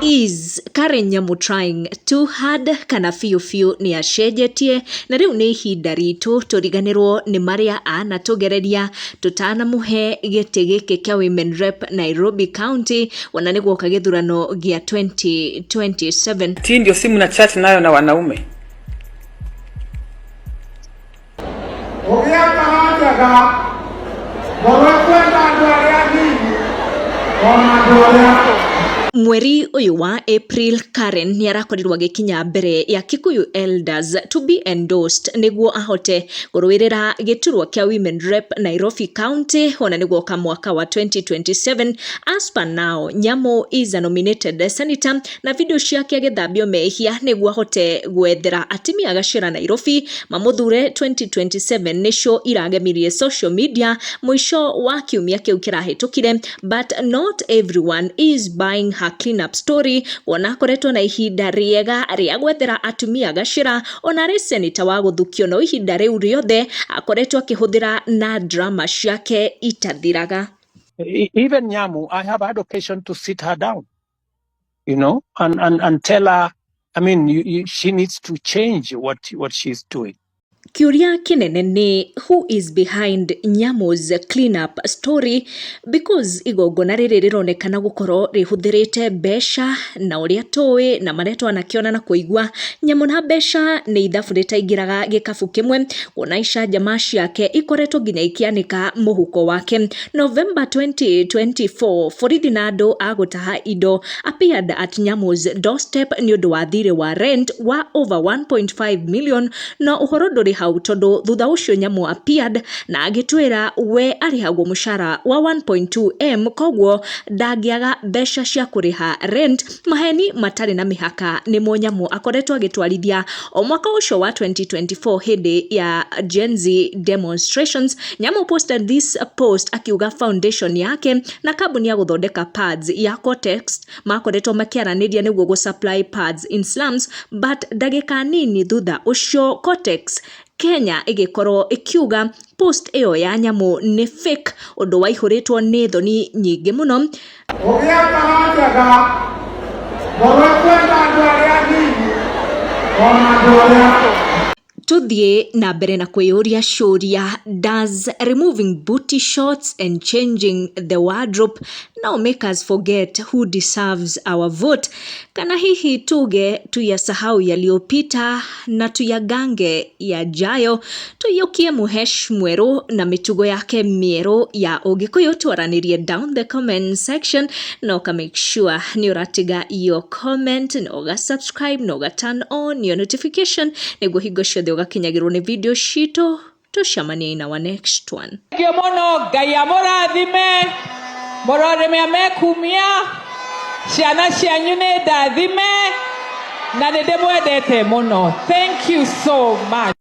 Is Karen Nyamu trying too hard kana biũ biũ nĩ acenjetie na rĩu nĩ ihinda ritũ tũriganĩrwo nĩ marĩa anatũgereria tũtanamũhe gĩtĩ gĩkĩ kĩa Women Rep Nairobi County ona nĩ guoka gĩthurano gĩa 2027. Hii ndio simu na chat nayo na wanaume. Ũgĩa ngoro njega, ngoro ĩkwenda andũ arĩa anini ona andũ arĩa Mweri ũyũ wa April, Karen nĩ arakorirwo agĩkinya mbere ya Kikuyu Elders to be endorsed nĩguo ahote kũrũĩrĩra gĩturwa kĩa Women Rep Nairobi County ona nĩ guoka mwaka wa 2027. As per now, Nyamu is a nominated senator na video ciake agĩthambio mehia nĩguo ahote gwethera atumia gacĩra Nairobi mamũthure 2027 nĩcio iragemirie social media mũico wa kiumia kĩu kĩrahĩtũkire, but not everyone is buying her clean up story wona akoretwo na ihinda rĩega rĩa gwethera atumia gacĩra ona arĩ senator wa gũthukio no ihinda rĩu rĩothe akoretwo akĩhũthĩra na drama ciake itathiraga. Even Nyamu, I have had occasion to sit her down, and tell her, I mean, she needs to change what she's doing. Kĩũria kĩnene nĩ who is behind Nyamu's clean up story, because igongona rĩrĩ rĩronekana gũkorwo rĩhũthĩrĩte mbeca na ũrĩa tũĩ na marĩa twanakĩona na kũigua, Nyamu na mbeca nĩ ithabu rĩtaingĩraga gĩkabu kĩmwe, kuona icanjama ciake ikoretwo nginya ikĩanĩka mũhuko wake. November 2024, borithi na andũ a gũtaha indo appeared at Nyamu's doorstep nĩ ũndũ wa thirĩ wa rent wa over 1.5 million, no ũhoro ndũrĩ hau tondũ thutha ũcio Nyamu appeared na agĩtwĩra we arĩhagwo mũcara wa 1.2 m, koguo ndangĩaga mbeca cia kũrĩha rent. Maheni matarĩ na mĩhaka nĩmo Nyamu akoretwo agĩtwarithia o mwaka ũcio wa 2024. Hĩndĩ ya Gen Z demonstrations, Nyamu posted this post akiuga foundation yake na kambuni ya gũthondeka pads ya Cortex makoretwo makĩaranĩria nĩguo gũ supply pads in slums, but ndagĩka nini thutha ũcio Cortex Kenya ĩgĩkorwo ĩkiuga post ĩyo ya Nyamu nĩ fake, ũndũ waihũrĩtwo nĩ thoni nyingĩ mũno. Ũgĩa ngoro njega, ngoro ĩkwenda andũ arĩa anini ona andũ arĩa Tuthiĩ na mbere na kwĩyũria ciũria: does removing booty shots and changing the wardrobe now make us forget who deserves our vote, kana hihi tuge tuyasahau yaliyopita na tuyagange yajayo, tũiyũkie mũhesh mwerũ na mĩtugo yake mĩerũ ya ũgĩkũyũ? Twaranĩrie down the comment section na ũka make sure nĩ ũratiga your comment na ũga subscribe na ũga turn on your notification nĩguo hingo ciothe ũgakinyagĩrwo nĩ video citũ. Tũcemanie in our next one. Thank mũno, Ngai amũrathime, mũrore mĩa mekumia ciana cianyu nĩ ndathime na nĩ ndĩmwendete mũno. Thank you so much.